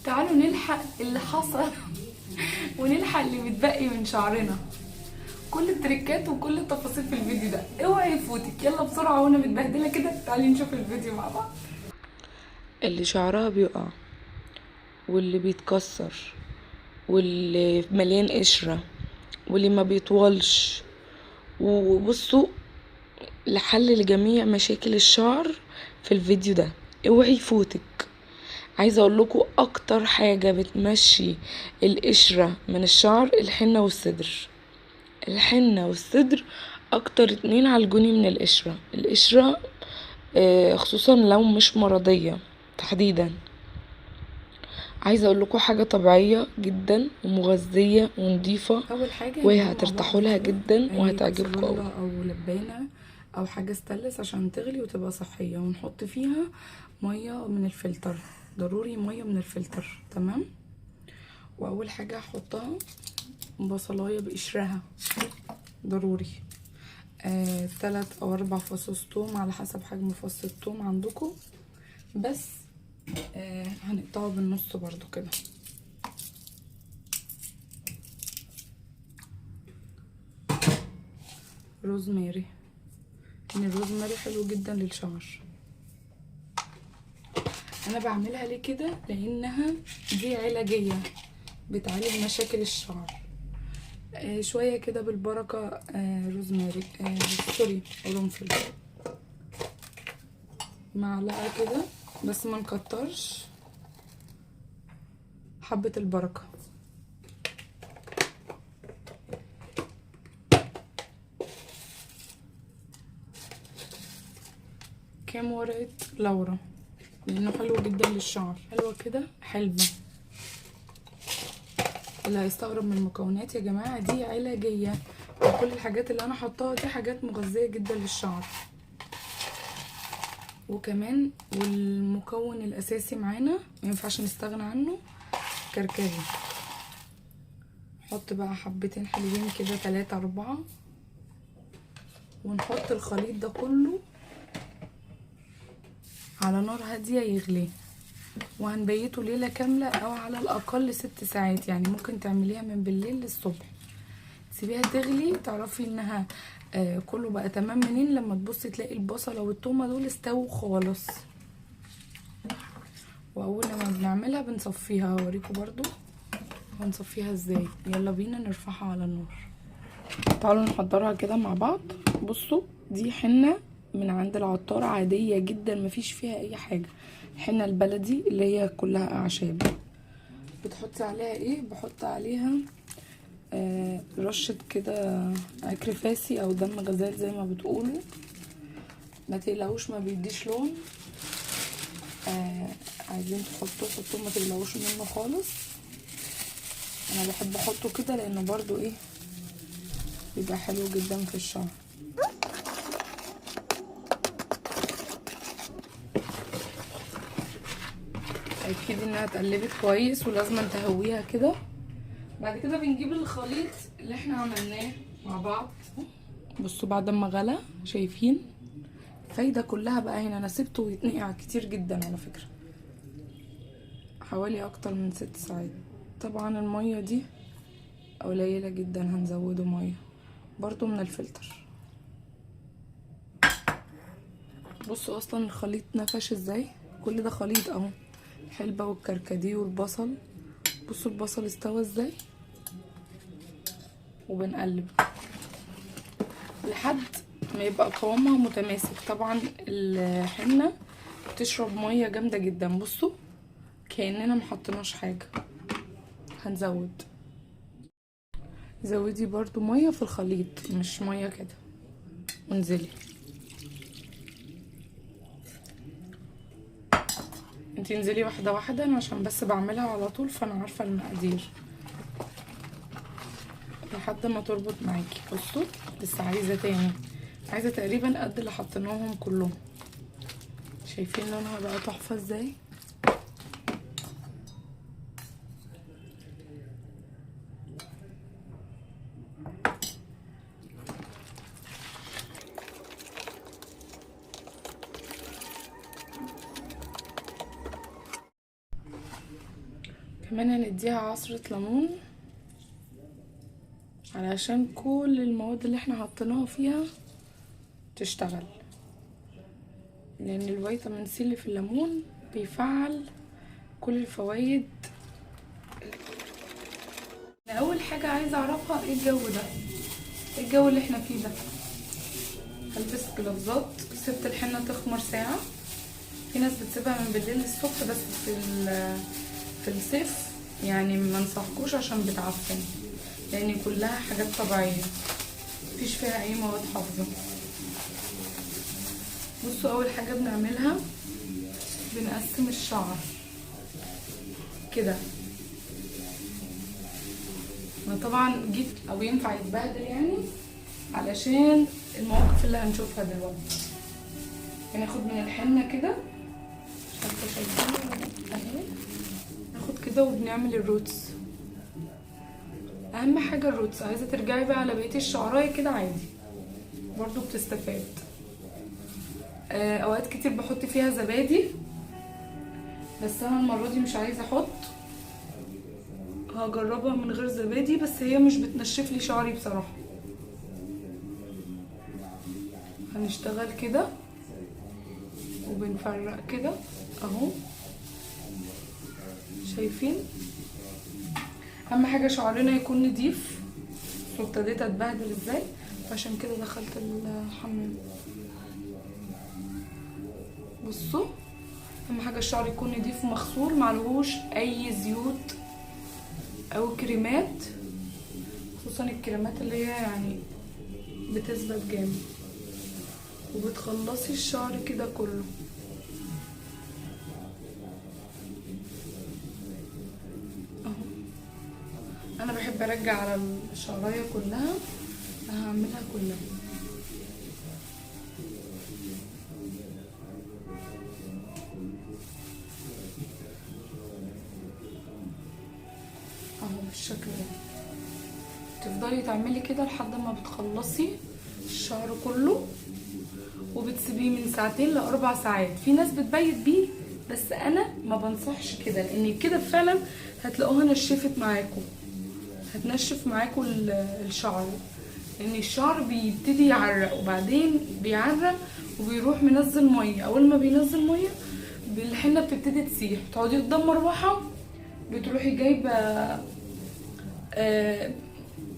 تعالوا نلحق اللي حصل ونلحق اللي متبقي من شعرنا. كل التريكات وكل التفاصيل في الفيديو ده، اوعي يفوتك. يلا بسرعة وانا متبهدله كده، تعالي نشوف الفيديو مع بعض. اللي شعرها بيقع واللي بيتكسر واللي مليان قشرة واللي ما بيطولش، وبصوا لحل لجميع مشاكل الشعر في الفيديو ده، اوعي يفوتك. عايزه اقول لكم اكتر حاجة بتمشي القشرة من الشعر الحنة والصدر. الحنة والصدر اكتر اتنين عالجوني من القشرة. القشرة خصوصا لو مش مرضية تحديدا. عايزه اقول لكم حاجة طبيعية جدا ومغذيه ونظيفه، اول حاجة وهترتاحوا لها جدا وهتعجبكم قوي. او لبانه او حاجة ستانلس عشان تغلي وتبقى صحية، ونحط فيها مية من الفلتر، ضروري مية من الفلتر، تمام. واول حاجة هحطها بصلايه بقشرها ضروري، 3 او 4 فصوص توم على حسب حجم فص التوم عندكم، بس هنقطعه بالنص برضو كده. روزماري، ان الروزماري حلو جدا للشعر. انا بعملها ليه كده؟ لانها دي علاجية بتعالج مشاكل الشعر. شوية كده بالبركة. روزماري، sorry قرنفل، معلقه كده بس ما نكترش، حبه البركة. كام ورقة لورا لانه حلو جدا للشعر. حلوة كده حلبة. اللي هيستغرب من المكونات يا جماعة، دي علاجية، وكل الحاجات اللي انا حطاها دي حاجات مغذيه جدا للشعر. وكمان والمكون الاساسي معانا ما ينفعش نستغنى عنه، كركديه. نحط بقى حبتين حلوين كده، 3 4، ونحط الخليط ده كله على نار هادية يغلي، وهنبيته ليلة كاملة او على الاقل 6 ساعات. يعني ممكن تعمليها من بالليل للصبح، تسيبيها تغلي، تعرفي انها كله بقى تمام منين؟ لما تبصي تلاقي البصله والتومه دول استووا خالص. واول لما بنعملها بنصفيها، هوريكم برضو هنصفيها ازاي. يلا بينا نرفعها على النار. تعالوا نحضرها كده مع بعض. بصوا دي حنة من عند العطار، عادية جدا مفيش فيها اي حاجة، الحنة البلدي اللي هي كلها اعشاب. بتحطي عليها ايه؟ بحط عليها رشة كده عكر فاسي او دم غزال زي ما بتقولوا، ما تقلقوش ما بيديش لون. عايزين تحطوه حطوه، ما تقلقوش منه خالص. انا بحب احطه كده لانه برضو ايه، بيبقى حلو جدا في الشعر. اكيد انها اتقلبت كويس، ولازم تهويها كده. بعد كده بنجيب الخليط اللي احنا عملناه مع بعض. بصوا بعد ما غلى، شايفين الفايدة كلها بقى هنا. انا سبته يتنقع كتير جدا على فكرة، حوالي اكتر من 6 ساعات. طبعا المية دي قليله جدا، هنزوده مية برضو من الفلتر. بصوا اصلا الخليط نفش ازاي، كل ده خليط اهو، الحلبة والكركديه والبصل. بصوا البصل استوى ازاي. وبنقلب لحد ما يبقى قوامها متماسك. طبعا الحنة بتشرب مية جامدة جدا، بصوا كأننا محطناش حاجة. هنزود، زودي برضو مية في الخليط، مش مية كده، وانزلي. انتي انزلي واحدة واحدة، انا عشان بس بعملها على طول فانا عارفه المقادير لحد ما تربط معاكي. بصوا لسه عايزه تاني، عايزه تقريبا قد اللي حطيناهم كلهم. شايفين لونها بقى تحفة ازاي؟ كمان هنديها عصرة ليمون علشان كل المواد اللي احنا حطيناها فيها تشتغل، لان الفيتامين سي اللي في الليمون بيفعل كل الفوائد. اول حاجة عايزة اعرفها ايه الجو ده، ايه الجو اللي احنا فيه ده. هلبس جلافزات، سبت الحنة تخمر ساعة. في ناس بتسيبها من بالليل للصبح، بس في الصيف يعني ما انصحكوش عشان بتعفن، لان كلها حاجات طبيعية مفيش فيها اي مواد حافظة. بصوا اول حاجة بنعملها بنقسم الشعر كده. انا طبعا جيت او ينفع يتبهدل يعني علشان المواقف اللي هنشوفها دلوقتي. هناخد من الحنة كده، مش عارفه شايفين ولا لا، اهي ناخد كده وبنعمل ال roots. اهم حاجة ال roots. عايزه ترجعي بقى على بقية الشعرايه كده عادي برضو بتستفاد. اوقات كتير بحط فيها زبادي، بس انا المرة دي مش عايزه احط، هجربها من غير زبادي، بس هي مش بتنشف لي شعري بصراحة. هنشتغل كده وبنفرق كده اهو، شايفين؟ اهم حاجة شعرنا يكون نضيف. وابتديت اتبهدل ازاي، فعشان كده دخلت الحمام. بصوا اهم حاجة الشعر يكون نضيف ومغسول، معلهوش اي زيوت او كريمات، خصوصا الكريمات اللي هي يعني بتثبت جامد. وبتخلصي الشعر كده كله. اهو انا بحب ارجع على الشعرايه كلها، هعملها كلها. اهو بالشكل ده تفضلي تعملي كده لحد ما بتخلصي الشعر كله، وبتسيبيه من ساعتين ل4 ساعات. في ناس بتبيت بيه، بس انا ما بنصحش كده، لان كده فعلا هتلاقوها نشفت معاكم، هتنشف معاكم الشعر، لان الشعر بيبتدي يعرق، وبعدين بيعرق وبيروح منزل مية. اول ما بينزل مية الحنة بتبتدي تسيح، تقعدي قدام مروحة، بتروحي جايبه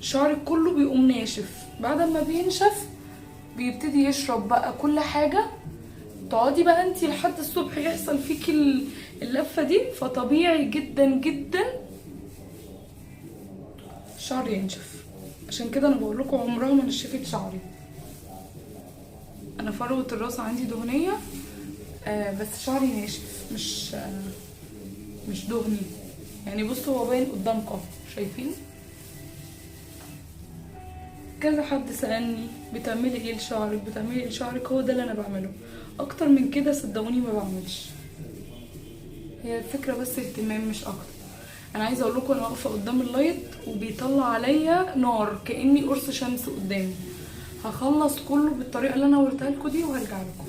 شعرك كله بيقوم ناشف. بعد ما بينشف بيبتدي يشرب بقى كل حاجة، تقعدي بقى انتي لحد الصبح يحصل فيكي اللفة دي. فطبيعي جدا جدا الشعر ينشف. عشان كده انا بقول لكم عمرها ما نشفت شعري. انا فروه الراس عندي دهنية، بس شعري ناشف، مش دهني يعني. بصوا هو باين قدامكم، شايفين؟ كذا حد سألني بتعملي ايه لشعرك، بتعملي ايه لشعرك. هو ده اللي انا بعمله، اكتر من كده صدقوني ما بعملش. هي الفكرة بس اهتمام مش اكتر. انا عايزه اقول لكم انا واقفة قدام ال light وبيطلع عليا نار كاني قرص شمس قدامي. هخلص كله بالطريقة اللي انا وريتها لكم دي وهرجع لكم.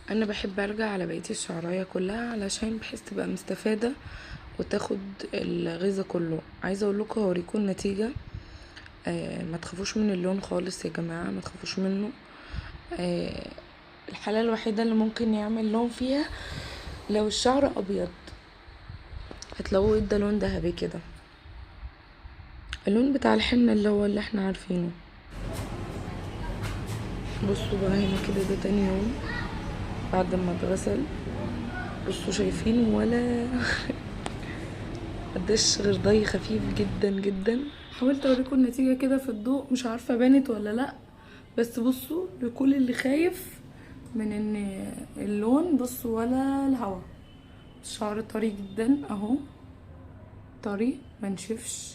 انا بحب ارجع على بقية الشعرايه كلها علشان بحس تبقى مستفادة وتاخد الغذاء كله. عايزه اقول لكم هوريكم النتيجة. ما تخافوش من اللون خالص يا جماعة، ما تخافوش منه. الحالة الوحيدة اللي ممكن يعمل لون فيها لو الشعر ابيض، هتلاقوه ادى لون ذهبي كده، اللون بتاع الحنة اللي هو اللي احنا عارفينه. بصوا بقى هنا كده، ده تاني يوم بعد ما اتغسل. بصوا شايفين ولا قداش غير ضي خفيف جدا جدا. حاولت اوريكم النتيجة كده في الضوء، مش عارفه بانت ولا لا، بس بصوا لكل اللي خايف من ان اللون، بصوا ولا الهوا، الشعر طري جدا اهو، طري ما نشفش،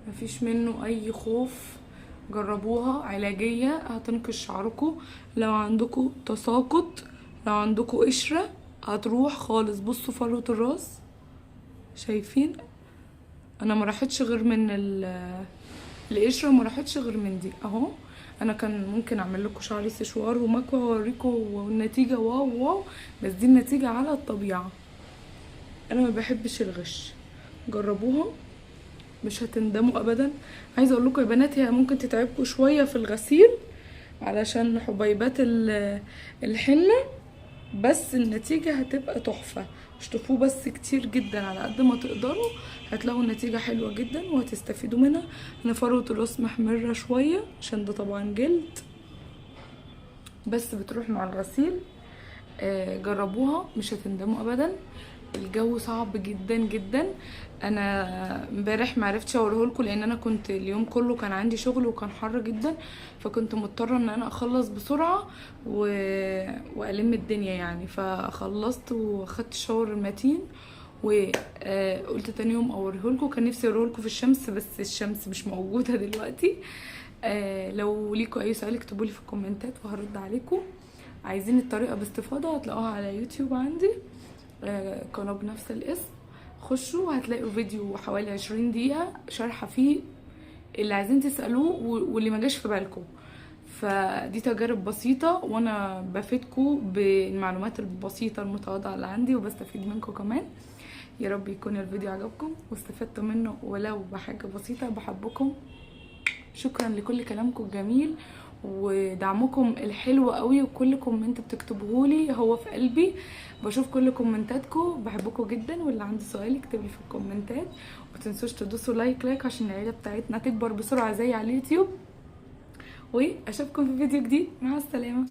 مفيش منه اي خوف. جربوها، علاجية، هتنقذ شعركم. لو عندكم تساقط، لو عندكم قشرة، هتروح خالص. بصوا فروه الراس، شايفين؟ انا ما راحتش غير من القشرة، ما راحتش غير من دي اهو. انا كان ممكن اعمل لكم شعري سشوار ومكوى واوريكم النتيجة wow wow، بس دي النتيجة على الطبيعة. انا ما بحبش الغش. جربوها مش هتندموا ابدا. عايزه اقول لكم يا بنات هي ممكن تتعبكم شوية في الغسيل علشان حبيبات الحنة، بس النتيجة هتبقى تحفة. اشطفوه بس كتير جدا على قد ما تقدروا، هتلاقوا النتيجة حلوة جدا وهتستفيدوا منها. انا فروه الراس محمرة شوية عشان ده طبعا جلد، بس بتروح مع الغسيل. جربوها مش هتندموا ابدا. الجو صعب جدا جدا. انا امبارح معرفتش اوريهولكوا لان انا كنت اليوم كله كان عندي شغل وكان حر جدا، فكنت مضطرة ان انا اخلص بسرعة والم الدنيا يعني. فخلصت وخدت شاور المتين وقلت تاني يوم اوريهولكوا. كان نفسي اوريهولكوا في الشمس بس الشمس مش موجودة دلوقتي. لو ليكوا اي سؤال اكتبولي في الكومنتات وهرد عليكم. عايزين الطريقة باستفاضة هتلاقوها على يوتيوب عندي، قناة بنفس الاسم، خشوا هتلاقوا فيديو حوالي 20 دقيقة شارحه فيه اللي عايزين تسالوه واللي ما جاش في بالكم. فدي تجارب بسيطة وانا بفيدكم بالمعلومات البسيطة المتواضعة اللي عندي وبستفيد منكم كمان. يا رب يكون الفيديو عجبكم واستفدتوا منه ولو بحاجة بسيطة. بحبكم، شكرا لكل كلامكم الجميل ودعمكم الحلو قوي، وكل comment بتكتبوهولي هو في قلبي، بشوف كل كومنتاتكم، بحبكم جدا. واللي عنده سؤال يكتب لي في الكومنتات، ومتنسوش تدوسوا like like عشان العيلة بتاعتنا تكبر بسرعة زي على اليوتيوب. واشوفكم في فيديو جديد، مع السلامة.